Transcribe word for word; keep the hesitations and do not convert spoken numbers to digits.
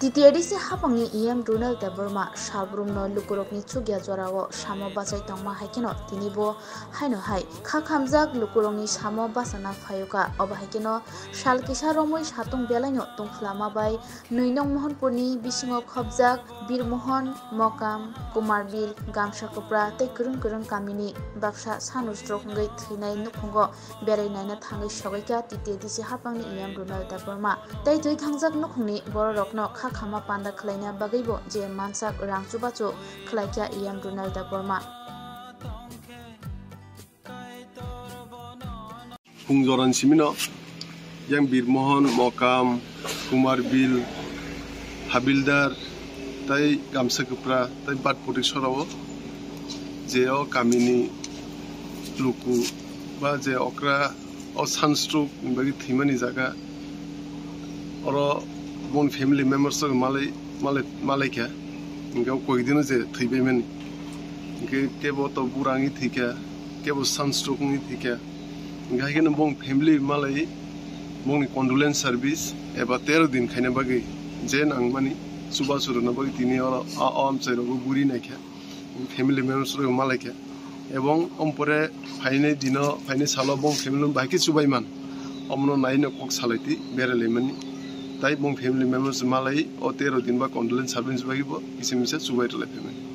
T T A D C hapangni E M Ronald Debbarma salbrumno lukurokni chukya jorao samo bachai tongma hai kheno tini bo haino hai kha khamjak lukurokni samo bachana phaiyokha. Obo hai kheno sal kisa romwi satung belaino tungphla ma bai Nwi nong Mohanpurni bisingo khopjak Birmohon, Mokam, Kumarbil, Gamsakupra tei kwrwng kwrwng kamini baksa sano stroke wngwi thwinai nukhungo berai naina thangwi sogaikha T T A D C hapangni E M Ronald Debbarma. Tei twi thangjak nukhungni bororokno kha khama panda khlaina bagwibo je mansak rang chubachu khlaikha E M Ronald Debbarma. Phung jorani simino yang Birmohon, Mokam, Kumarbil, Habildar, tei Gamsakupra, tei Batpuri sorao je o kamini luku ba je okra o sunstroke ni bagwi thwimani jaga oro boni family members rok malai, malai, malaikha. Hingke o koidino je thwibaimani. Hingke kebo to bura wngwi thwikha, kebo sunstroke wngwi thwikha. Hingke hai kheno bong family malai bongni condolence service eba tero din khaina bagwi je nangmani chubachu rwna bagwi tini oro a, o amchai rogo guri naikha. Family members rok malaikha. Ebong ompore phainai dino, phainai salo bong family no bahai khe chubai man. Omono naino kok salaiti beralaimani. Tai bong family members malai o tero din ba condolence service bagwi bo kisa misa chubai rwlai phaimani.